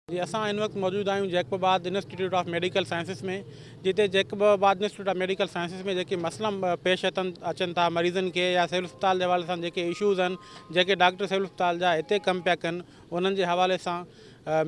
جي اسان هن وقت موجود آهيون Jacobabad institute of medical sciences ۾ جتي Jacobabad institute of medical sciences ۾ جيڪي مسئلا پيش اچن ٿا مريضن کي يا سول اسپتال جي حوالي سان جيڪي اشوز آهن، جيڪي ڊاڪٽر سول اسپتال جا هتي ڪم پيا ڪن، انهن جي حوالي سان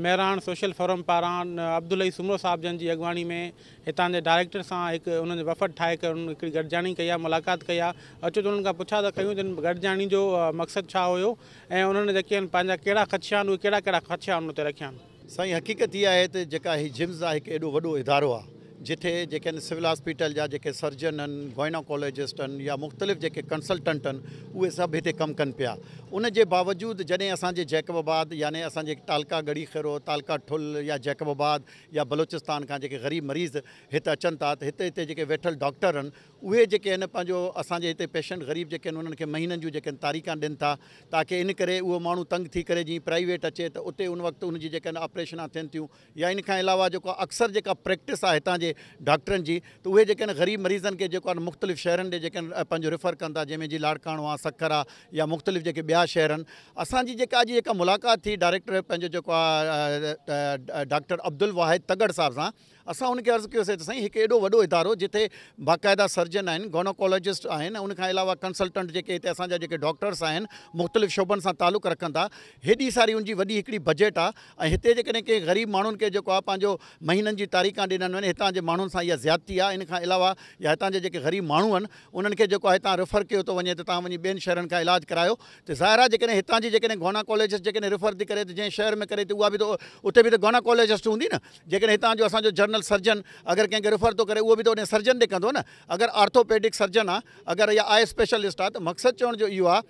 مهراڻ سوشل فورم پاران عبدالحئي سومرو صاحب جن جي اڳواڻي ۾ هتان جي ڊائريڪٽر سان هڪ انهن جو وفد ٺاهي ڪري انهن هڪڙي گڏجاڻي ڪئي آهي، ملاقات ڪئي آهي. اچو ته انهن کان پڇا ٿا ڪيون ته ان گڏجاڻي جو مقصد ڇا هيو ۽ انهن جيڪي آهن پنهنجا ڪهڙا خدشا آهن، اهي ڪهڙا ڪهڙا خدشا انهن تي رکيا آهن. سائين حقيقت اها آهي ته جيڪا هي جمز آهي هڪ ايڏو وڏو ادارو آهي جتي جيڪي آهن سول هاسپيٽل جا جيڪي سرجن آهن، گائناڪالاجسٽ آهن يا مختلف جيڪي ڪنسلٽنٽ آهن اهي سڀ هتي ڪم ڪن پيا. ان جي باوجود جڏهن اسان جي جيڪب آباد يعني اسان جي تعلقه ڳڙهي خيرو، تعلقه ٺل يا جيڪب آباد يا بلوچستان کان جيڪي غريب مريض هت اچن ٿا ته هتي هتي جيڪي ويٺل ڊاڪٽر آهن اهي جيڪي آهن پنهنجو اسان جي هتي پيشنٽ غريب جيڪي آهن انهن کي مهينن جون جيڪي آهن تاريخان ڏين ٿا تاڪه ان ڪري اهو ماڻهو تنگ ٿي ڪري جيئن پرائيويٽ اچي ته اتي ان وقت ان جي جيڪي آهن آپريشنان ٿين ٿيون يا ان کان علاوه جيڪو اڪثر جيڪا پريڪٽس آهي هتان جي ڊاڪٽرن جي ته اهي جيڪي آهن غريب مريضن کي جيڪو آهن مختلف شهرن ڏي جيڪي آهن پنهنجو ريفر ڪن ٿا جنهن ۾ جي لاڙڪاڻو آهي سکر آهي يا مختلف جيڪي ٻيا شهر آهن. اسان جي جيڪا اڄ جيڪا ملاقات ٿي ڊائريڪٽر پنهنجو جيڪو آهي ڊاڪٽر عبدالواحد تڳڙ صاحب سان، اسان ان کي عرض ڪيوسين ته سائين هڪ ايڏو وڏو ادارو جتي باقاعده سرجن آهن، گونوڪالاجسٽ آهن، ان کان علاوه ڪنسلٽنٽ جيڪي هتي اسان جا جيڪي ڊاڪٽرس آهن مختلف شعبن سان تعلق رکن ٿا، هيڏي ساري ان جي وڏي هڪڙي بجيٽ آهي ۽ هتي جيڪڏهن ڪنهن غريب ماڻهن کي جيڪو آهي پنهنجو مهينن جي تاريخان ڏنن وڃن، هتان جي ماڻهن سان اها زيادتي آهي. ان کان علاوه يا هتان جا جيڪي غريب ماڻهو آهن انهن کي جيڪو آهي هتان ريفر ڪيو ٿو وڃي ته توهان وڃي ٻين شهرن کان علاج ڪرايو ته ظاهر آهي جيڪڏهن هتان جي جيڪڏهن گوناڪالاجسٽ جيڪڏهن ريفر ٿي ڪري ته جنهن شهر ۾ ڪري ٿي اها به ته اتي به ته گوناڪالاجسٽ هوندي نه. جيڪڏهن هتان جو اسان جو جنرل سرجن اگر ڪنهن کي ريفر ٿو ڪري اهو به ته انهي سرجن ڏي ڪندو نه. اگر آرٿوپيڊڪ سرجن آ اگر يا آء اسپيشلسٽ آ ته مقصد چوڻ جو اهو آ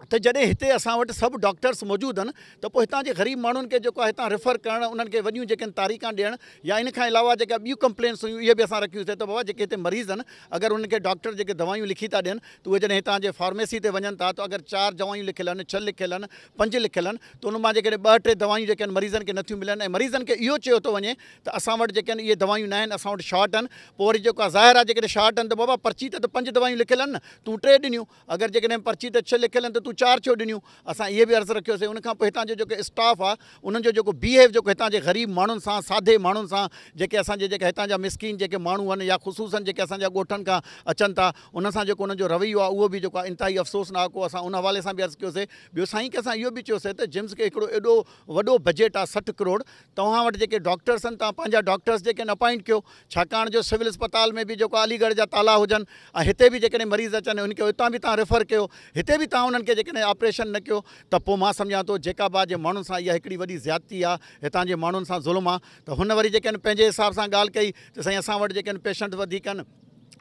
ته جڏهن هتي اسان وٽ سڀ ڊاڪٽرس موجود آهن ته پوء هتان جي غريب ماڻهن کي جيڪو آهي هتان ريفر ڪرڻ انهن کي وڏيون جيڪي آهن تاريخان ڏيڻ يا ان کان علاوه جيڪا ٻيون ڪمپلينس هيون اهي به اسان رکيون سي ته بابا جيڪي هتي مريض آهن اگر انهن کي ڊاڪٽر جيڪي دوائيون لکي ٿا ڏين ته اهي جڏهن هتان جي فارميسي تي وڃن ٿا ته اگر 4 دوائيون لکيل آهن، 6 لکيل آهن، 5 لکيل آهن ته ان مان جيڪڏهن 2 3 دوائيون جيڪي آهن مريضن کي نٿيون ملن ۽ مريضن کي اهو چيو ٿو وڃي ته اسان وٽ جيڪي آهن اهي دوائيون نه آهن اسان وٽ شارٽ آهن پوء وري جيڪو آهي ظاهر آهي جيڪڏهن شارٽ آهن ته بابا پرچي تي ته 5 دوائيون لکيل آهن نه تون 3 ڏنيون اگر جيڪڏهن پرچي تي 6 لکيل آهن ته تون 4 ڇو ڏنيون اسان اهي به عرض رکيوسين. ان کان پوء هتان جو جيڪو اسٽاف آهي انهن جو جيڪو بيهيو جيڪو هتان جي غريب ماڻهن سان سادي ماڻهن سان جيڪي اسان جي جيڪي هتان جا مسڪين جيڪي ماڻهو آهن يا خصوصن جيڪي اسان جا ڳوٺن کان اچن ٿا انهن سان جيڪو انهن جو رويو آهي اهو به جيڪو آهي انتهائي افسوسناڪ هو. اسان ان حوالي سان به عرض ڪيوسين. ٻيو سائين کي اسان اهو به چيوسين ته جمز کي هڪڙو ايڏو وڏو بجيٽ آهي 60 ڪروڙ توهان وٽ جيڪي ڊاڪٽرس آهن توهان پنهنجا ڊاڪٽرس جيڪي آهن اپائنٽ ڪيو ڇاڪاڻ جو سول اسپتال ۾ به جيڪو علي ڳڙهه جا تالا هجن ۽ هتي به جيڪڏهن مريض اچن ان کي اتان به توهان ريفر ڪيو هتي به توهان انهن کي جيڪڏهن آپريشن نه ڪيو ته پوء مان سمجهان ٿو جيڪب آباد جي ماڻهن سان اها هڪڙي وڏي زيادتي آهي هتان جي ماڻهن سان ظلم آهي ته هن وري جيڪي آهن پنهنجي حساب سان ڳالهه ڪئي ته سائين اسان وٽ جيڪي آهن پيشنٽ وڌيڪ آهن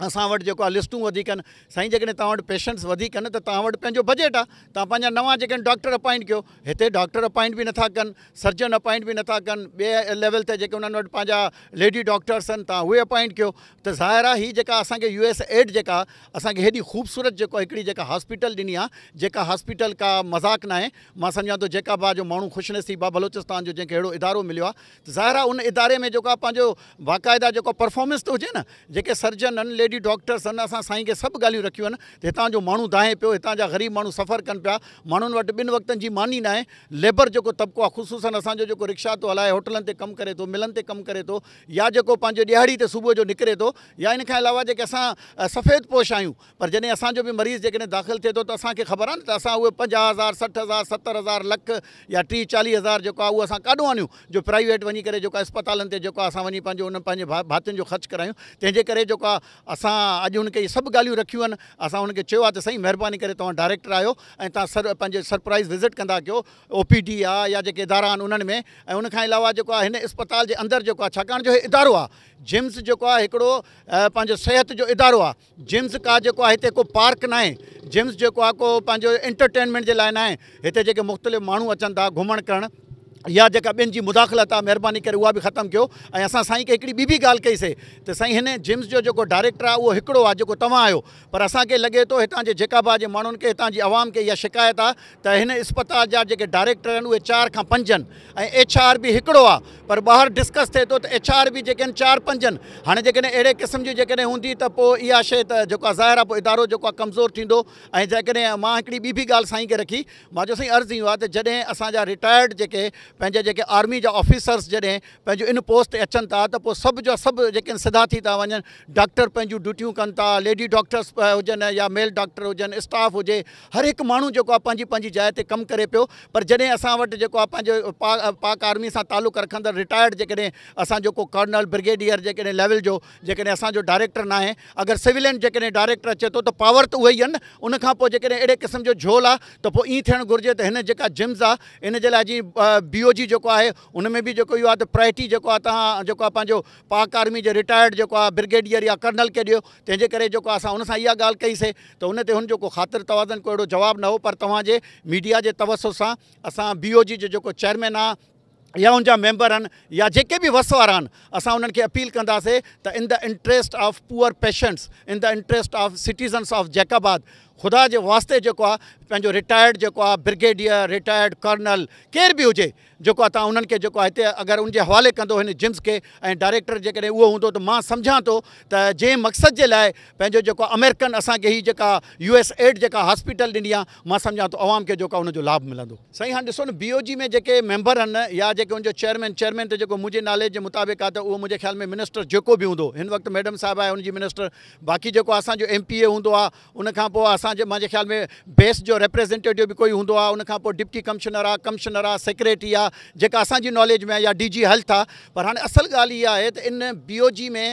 اسان وٽ جيڪو آهي لسٽون وڌيڪ آهن سائين جيڪڏهن توهان وٽ پيشنٽس وڌيڪ آهن ته توهان وٽ پنهنجو بجيٽ آهي توهان پنهنجا نوان جيڪي آهن ڊاڪٽر اپائنٽ ڪيو هتي ڊاڪٽر اپائنٽ به نٿا ڪن سرجن اپائنٽ به نٿا ڪن ٻئي ليول تي جيڪي انهن وٽ پنهنجا ليڊي ڊاڪٽرس آهن توهان اهي اپائنٽ ڪيو ته ظاهر آهي هي جيڪا اسان کي يو ايس ايڊ جيڪا اسان کي هيڏي خوبصورت جيڪو هڪڙي جيڪا هاسپيٽل ڏني آهي جيڪا هاسپيٽل ڪا مذاق ناهي مان سمجهان ٿو جيڪب آباد جو ماڻهو خوش نصيب آهي بلوچستان جو جنهن کي اهڙو ادارو مليو آهي ته ظاهر آهي ان اداري ۾ جيڪو آهي پنهنجو باقاعده جيڪو پرفارمنس ته هجي نه جيڪي سرجن آهن ليڊي ڊاڪٽرس آهن اسان سائين کي سڀ ڳالهيون رکيون آهن ته هتان جو ماڻهو دانهين پيو هتان جا غريب ماڻهو سفر ڪن پيا ماڻهن وٽ ٻن وقتن جي ماني ناهي ليبر جيڪو طبقو آهي خصوصن اسان جو جيڪو رڪشا ٿو هلائي هوٽلن تي ڪم ڪري ٿو ملن تي ڪم ڪري ٿو يا جيڪو پنهنجو ڏهاڙي تي صبح جو نڪري ٿو يا ان کان علاوه جيڪي اسان سفيد پوش آهيون پر جڏهن اسان جو به مريض جيڪڏهن داخل ٿئي ٿو ته اسان کي خبر آهي نه ته اسان اهي 50 هزار، 60 هزار، 70 هزار، لک يا 30 40 هزار جيڪو آهي اهو اسان ڪاڏو آڻيون جو پرائيويٽ وڃي ڪري جيڪو آهي اسپتالن تي جيڪو آهي اسان وڃي پنهنجو انهن پنهنجي ڀاتين جو خرچ ڪرايون. تنهن جي ڪري جيڪو آهي اسان اڄ هن کي اهي سڀ ڳالهيون رکيون آهن. اسان هن کي چيو آهي ته سائين مهرباني ڪري توهان ڊائريڪٽر آهيو ۽ توهان سر پنهنجي سرپرائز وزٽ ڪندا ڪيو او پي ڊي آهي يا جيڪي ادارا آهن انهن ۾ ۽ ان کان علاوه جيڪو آهي هن اسپتال جي اندر جيڪو آهي ڇاڪاڻ جو هي ادارو آهي جمس جيڪو آهي هڪڙو پنهنجو صحت جو ادارو آهي. جمس ڪا جيڪو آهي هتي ڪو پارڪ ناهي، جمس جيڪو آهي ڪو پنهنجو انٽرٽينمينٽ جي لاء ناهي، هتي جيڪي مختلف ماڻهو اچن ٿا گهمڻ ڪرڻ يا جيڪا ٻين جي مداخلت آهي مهرباني ڪري اها به ختم ڪيو. ۽ اسان سائين کي هڪڙي ٻي به ڳالهه ڪئي سي ته سائين هن جمس جو جيڪو ڊائريڪٽر آهي اهو هڪڙو آهي جيڪو توهان آهيو پر اسان کي لڳي ٿو هتان جي جيڪب آباد جي ماڻهن کي هتان جي عوام کي اها شڪايت آهي ته هن اسپتال جا جيڪي ڊائريڪٽر آهن اهي 4 کان 5 آهن ۽ ايڇ آر به هڪڙو آهي پر ٻاهر ڊسڪس ٿئي ٿو ته ايڇ آر به جيڪي آهن 4 5 آهن. هاڻي جيڪڏهن اهڙي قسم جي جيڪڏهن هوندي ته پوء اها شيء ته جيڪو آهي ظاهر آهي پوء ادارو جيڪو آهي ڪمزور ٿيندو. ۽ جيڪڏهن مان هڪڙي ٻي به ڳالهه سائين کي رکي مان چيو سائين عرض اهو آهي ته جڏهن اسان جا رٽائرڊ جيڪي پنهنجا جيڪي آرمي جا آفيسرس جڏهن پنهنجو ان پوسٽ تي اچن ٿا ته پوء سڀ جا سڀ جيڪي آهن سڌا ٿي ٿا وڃن. ڊاڪٽر پنهنجون ڊيوٽيون ڪن ٿا، ليڊي ڊاڪٽرس هجن يا ميل ڊاڪٽر هجن، اسٽاف هجي، هر هڪ ماڻهو جيڪو آهي پنهنجي پنهنجي جاء تي ڪم ڪري پيو. پر جڏهن اسان وٽ جيڪو آهي پنهنجو پاڪ آرمي سان تعلق رکندڙ رٽائرڊ جيڪڏهن اسان جو ڪو ڪرنل برگيڊيئر جيڪڏهن ليول جو جيڪڏهن اسان جو ڊائريڪٽر ناهي، اگر سويلين جيڪڏهن ڊائريڪٽر اچي ٿو ته پاور ته اهي ئي آهن نه. ان کان پوء جيڪڏهن اهڙي قسم جو جهول آهي ته پوء ائين ٿيڻ گهرجي ته هن جيڪا جمز آهي ان جي لاء جي بي او جي جيڪو آهي ان ۾ به جيڪو اهو آهي ته پرائرٽي جيڪو آهي توهان جيڪو آهي پنهنجو پاڪ آرمي جي رٽائرڊ جيڪو آهي برگيڊيئر يا ڪرنل کي ڏيو. تنهن جي ڪري جيڪو اسان ان سان اها ڳالهه ڪئي سي ته ان تي هن جو ڪو خاطر توازن ڪو اهڙو جواب نه هو. پر توهان جي ميڊيا جي توسط سان اسان بي او جي جو جيڪو چيئرمين آهي يا ان جا ميمبر آهن يا جيڪي به وس وارا آهن اسان انهن کي اپيل ڪنداسي ته in the interest of poor patients, in the interest of citizens of Jacobabad, خدا جي واسطي جيڪو آهي پنهنجو رٽائرڊ جيڪو آهي برگيڊيئر، رٽائرڊ ڪرنل ڪير به هجي جيڪو آهي توهان انهن کي جيڪو آهي هتي اگر ان جي حوالي ڪندو هن جمز کي ۽ ڊائريڪٽر جيڪڏهن اهو هوندو ته مان سمجهان ٿو ته جنهن مقصد جي لاء پنهنجو جيڪو آمريڪن اسان کي هي جيڪا يو ايس ايڊ جيڪا هاسپيٽل ڏني آهي مان سمجهان ٿو عوام کي جيڪو آهي ان جو لاڀ ملندو. سائين هاڻ ڏسو نه بي او جي ۾ جيڪي ميمبر آهن يا جيڪي ان جو چيئرمين، چيئرمين ته جيڪو منهنجي ناليج جي مطابق آهي ته اهو منهنجي خيال ۾ منسٽر جيڪو به هوندو هن وقت ميڊم صاحب آهي ان جي منسٽر، باقي جيڪو اسان جو ايم پي اي هوندو آهي ان کان پوء اسان جي منهنجي خيال ۾ بيس جو ريپريزنٽيٽو به ڪوئي هوندو آهي، ان کان پوء ڊپٽي ڪمشنر آهي، ڪمشنر آهي، سيڪريٽري آهي جيڪا اسان جي ناليج ۾ آهي يا ڊي جي هيلٿ آهي. پر هاڻي اصل ڳالهه اها آهي ته ان بي او جي ۾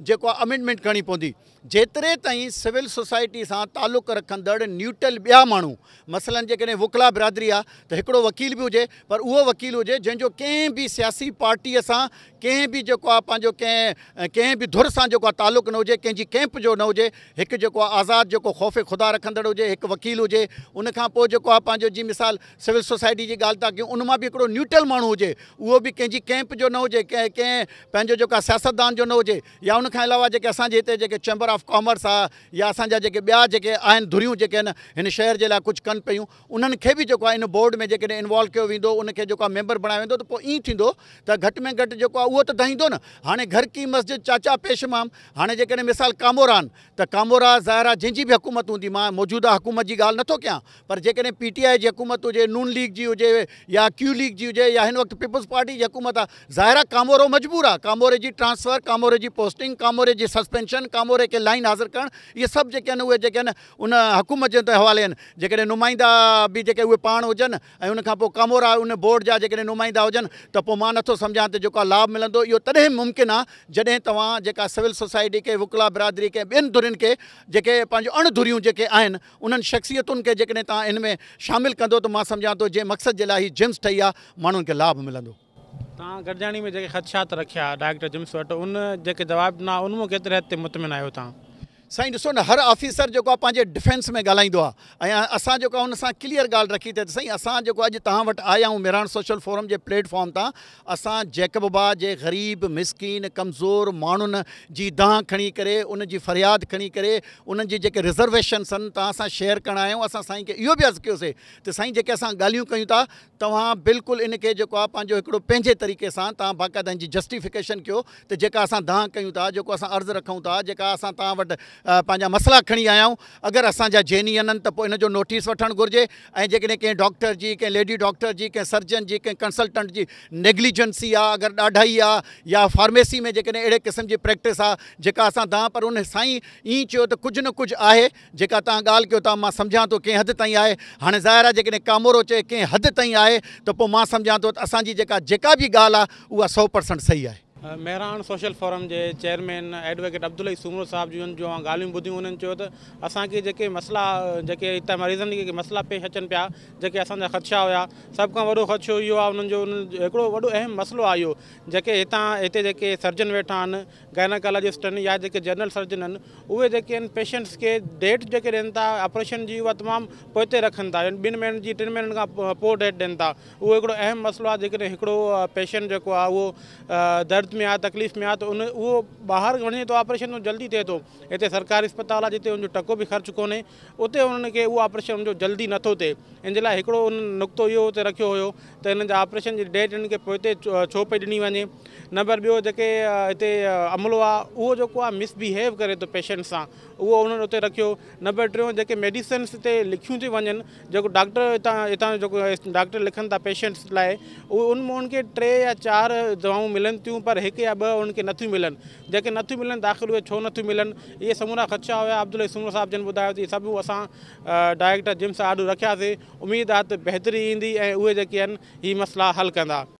جيڪو آهي امينڊمينٽ ڪرڻي پوندي. جيتري تائين سول سوسائٽي سان تعلق رکندڙ نيوٽرل ٻيا ماڻهو مثلاً جيڪڏهن وڪلا برادري آهي ته هڪڙو وڪيل به هجي پر اهو وڪيل هجي جنهن جو ڪنهن به سياسي پارٽيء سان ڪنهن به جيڪو آهي پنهنجو ڪنهن ڪنهن به ڌر سان جيڪو آهي تعلق نه هجي، ڪنهن جي ڪئمپ جو نه هجي، هڪ جيڪو آهي آزاد جيڪو خوف خدا رکندڙ هجي، هڪ وڪيل هجي، ان کان پوء جيڪو آهي پنهنجو جي مثال سول سوسائٽي جي ڳالهه ٿا ڪيون ان مان به هڪڙو نيوٽرل ماڻهو هجي، اهو به ڪنهن جي ڪئمپ جو نه هجي، ڪنهن ڪنهن پنهنجو جيڪو آهي سياستدان جو نه هجي يا ان کان علاوه جيڪي اسان جي هتي جيڪي چيمبر آف ڪامرس آهي يا اسان جا جيڪي ٻيا جيڪي آهن ڌريون جيڪي آهن هن شهر جي لاء ڪجهه ڪن پيون انهن کي به جيڪو آهي ان بورڊ ۾ جيڪڏهن انوالو ڪيو ويندو ان کي جيڪو آهي ميمبر بڻايو ويندو ته پوء ائين ٿيندو ته گهٽ ۾ گهٽ جيڪو آهي اهو ته دهيندو نه. هاڻي گهر ڪي مسجد چاچا پيش امام، هاڻي جيڪڏهن مثال ڪامورا آهن ته ڪامورا ظاهر آهي جنهن جي به حڪومت هوندي، مان موجوده حڪومت جي ڳالهه نٿو ڪيان پر جيڪڏهن پي ٽي آء جي حڪومت هجي، نون ليگ جي هجي يا ڪيو ليگ جي هجي يا هن وقت پيپلز پارٽي جي حڪومت آهي، ظاهر آهي ڪامورو مجبور آهي، ڪاموري جي ٽرانسفر، ڪاموري جي پوسٽنگ، ڪاموري جي سسپينشن، ڪاموري کي لائين حاضر ڪرڻ اهي سڀ جيڪي آهن اهي جيڪي آهن ان حڪومت جي حوالي آهن. جيڪڏهن نمائندا به جيڪي اهي پاڻ هجن ۽ ان کان پوء ڪامورا ان بورڊ جا جيڪڏهن نمائندا هجن ته پوء مان نٿو سمجهان ته جيڪو لاڀ ملندو. اهو تڏهن ممڪن آهي جڏهن توهان جيڪا سول سوسائٽي کي، وڪلا برادري کي ۽ ٻين ڌرين کي جيڪي پنهنجو اڻ ڌريون جيڪي آهن انهن شخصيتن کي جيڪڏهن توهان ان ۾ شامل ڪندو ته مان سمجهان ٿو جنهن مقصد جي لاء هي جمس ٺهي آهي ماڻهن کي لاڀ ملندو. توهان گڏجاڻي ۾ جيڪي خدشات رکيا ڊائريڪٽر جمس وٽ ان جيڪي جواب ڏنا ان مان ڪيتري حد تائين مطمئن آهيو توهان؟ سائين ڏسو نه هر آفيسر جيڪو آهي پنهنجي ڊفينس ۾ ڳالهائيندو آهي ۽ اسان جيڪو آهي ان سان ڪليئر ڳالهه رکي ته سائين اسان جيڪو اڄ توهان وٽ آيا آهيون مهراڻ سوشل فورم جي پليٽ فارم تان اسان جيڪب آباد جي غريب مسڪين ڪمزور ماڻهن جي دانهن کڻي ڪري انهن جي فرياد کڻي ڪري انهن جي جيڪي رزرويشنس آهن توهان سان شيئر ڪرڻ آيا آهيون. اسان سائين کي اهو به عرض ڪيوسي ته سائين جيڪي اسان ڳالهيون ڪيون ٿا توهان بلڪل ان کي جيڪو آهي پنهنجو هڪڙو پنهنجي طريقي سان توهان باقاعده ان جي جسٽيفڪيشن ڪيو ته جيڪا اسان دانهن ڪيون ٿا، جيڪو اسان عرض رکون ٿا، جيڪا اسان توهان وٽ پنهنجا مسئلا کڻي آيا آهيون، اگر اسان جا جينيئن آهن ته پوء ان جو نوٽيس وٺڻ گهرجي ۽ جيڪڏهن ڪنهن ڊاڪٽر جي، ڪنهن ليڊي ڊاڪٽر جي، ڪنهن سرجن جي، ڪنهن ڪنسلٽنٽ جي نيگليجنسي آهي، اگر ڏاڍائي آهي يا فارميسي ۾ جيڪڏهن اهڙي قسم جي پريڪٽس آهي جيڪا اسان دانهن پر ان سائين ائين چيو ته ڪجهه نه ڪجهه آهي. جيڪا توهان ڳالهه ڪيو ٿا مان سمجهان ٿو ڪنهن حد تائين آهي. هاڻي ظاهر آهي جيڪڏهن ڪامورو چئي ڪنهن حد تائين آهي ته پوء مان سمجهان ٿو ته اسان جي جيڪا جيڪا به ڳالهه آهي اها 100% صحيح آهي. مهراڻ سوشل فورم جي چيئرمين ايڊووڪيٽ عبدالحئي سومرو صاحب جون جو اوهان ڳالهيون ٻڌيون انهن چيو ته اسان کي جيڪي مسئلا جيڪي هتان مريضن کي مسئلا پيش اچن پيا جيڪي اسان جا خدشا هيا سڀ کان وڏو خدشو اهو آهي انهن جو هڪڙو وڏو اهم مسئلو آهي اهو جيڪي هتان هتي جيڪي سرجن ويٺا آهن گائناڪالاجسٽ آهن يا جيڪي جنرل سرجن آهن اهي جيڪي آهن پيشنٽس کي ڊيٽ جيڪي ڏين ٿا آپريشن جي اها تمام پوئتي رکن ٿا يعني ٻن مهينن جي ٽن مهينن کان پوء ڊيٽ ڏين ٿا اهو هڪڙو اهم مسئلو آهي جيڪڏهن هڪڙو پيشنٽ جيڪو آهي اهو درد ۾ آهي، تڪليف ۾ آهي ته ان اهو ٻاهر وڃي ٿو، آپريشن جلدي ٿئي ٿو. هتي سرڪاري اسپتال آهي جتي ان جو ٽڪو به خرچ ڪونهي، اتي انهن کي اهو آپريشن ان جو جلدي نٿو ٿئي. ان جي لاء هڪڙو ان نقطو اهو اتي رکيو هيو ته انهن جا آپريشن جي ڊيٽ انهن کي پوئتي ڇو پئي ڏني وڃي. نمبر ٻيو، جيڪي هتي عملو آهي اهو جيڪو آهي مس بيهيو ڪري ٿو پيشنٽ سان، اهو انهن اتي رکيو. نمبر ٽيون، جيڪي ميڊيسنس هتي لکيون ٿيون وڃن، جيڪو ڊاڪٽر هتان جيڪو ڊاڪٽر لکن ٿا پيشنٽس لاءِ، اهي ان مان ان کي 3 يا 4 دوائون ملن ٿيون پر 1 يا 2 انهن کي نٿيون ملن. جيڪي نٿيون ملن داخل اهي ڇو نٿيون ملن؟ اهي سمورا خدشا هئا. عبدالحئي سومرو صاحب جن ٻڌايو ته اهي سڀ اسان ڊائريڪٽر جمس آڏو رکياسين، اميد آهي ته بهتري ايندي ۽ اهي جيڪي آهن هي مسئلا حل ڪندا.